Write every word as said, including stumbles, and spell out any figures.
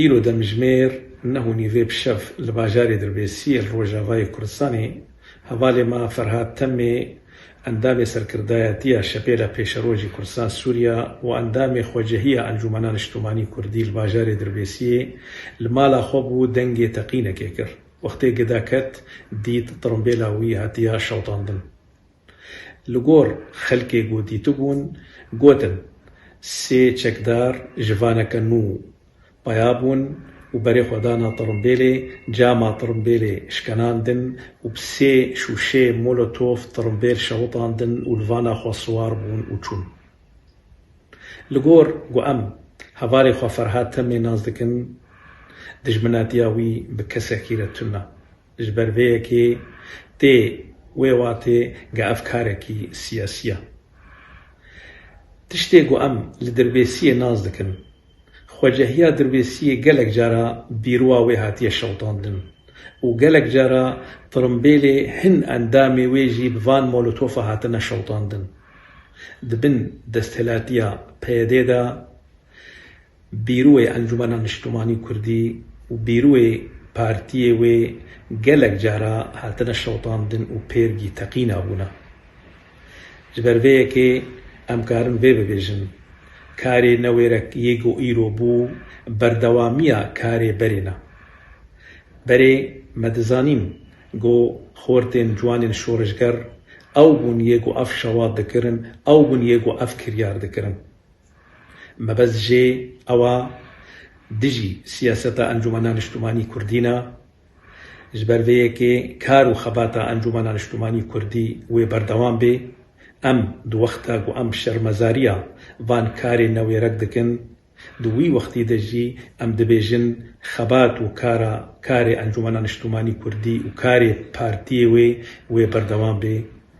Îro demjimêr neh û nîvê bi şev li bajarê Dirbêsiyê li Rojavayê Kurdistanê hevalê me Ferhat Temê endamê serkirdayetiya Şepêla Pêşerojî Kurdistan Sûriya û endamê Xwecehiya Encûmena Niştimanî Kurdî li bajarê Dirbêsiyê li mala xwe bû dengê teqînekê kir. Wextê gida ket, dît tirimbêla wî hatiya şewitandin. Li gor xelkê ku dîtibûn, gotin, sê çekdar ji vaneke nû peya bûn û berê xwe dana tirimbêlê, cama tirimbêlê şkenandin û bi sê şûşê molotof tirimbêl şewitandin û li vana xwe siwar bûn û çûn. Li gor ku em hevalê xwe Ferhat Temê nas dikin, dijminatiya wî bi kesekî re tune. Ji ber vê yekê tê wê watê ge ev karekî siyasî ye. Tiştê ku em li Dirbêsiyê nas dikin, xwecehiya Dirbêsiyê gelek cara bîrowa wê hatiye şewitandin û gelek cara tirimbêlê hin endamê wê jî bi van molotofa hatine şewitandin. Di bin desthilatiya P Y D de bîroyê Encûmena Niştimanî Kurdî û bîroyê partiyê wê gelek cara hatine şewitandin û pêrgî teqîna bûne. Ji ber vê yekê em karin vê bibêjin, karê newêrek yê ku îro bû, berdewamiya karê berê ne. Berê me dizanîn ku xortên ciwanên şoreşger ew bûn yê ku ev şewat dikirin, ew bûn yê ku ev kiryar dikirin. Mebest jê ew a dijî siyaseta Encûmena Niştimanî Kurdî ne. Ji ber vê yekê kar û xebata Encûmena Niştimanî Kurdî wê berdewam bê. Em di wexta ku em şermezariya van karê newêrek dikin, di wî wextî de jî em dibêjin xebat û kara, karê Encûmena Niştimanî Kurdî û karê partiyê wê, wê berdewam bê.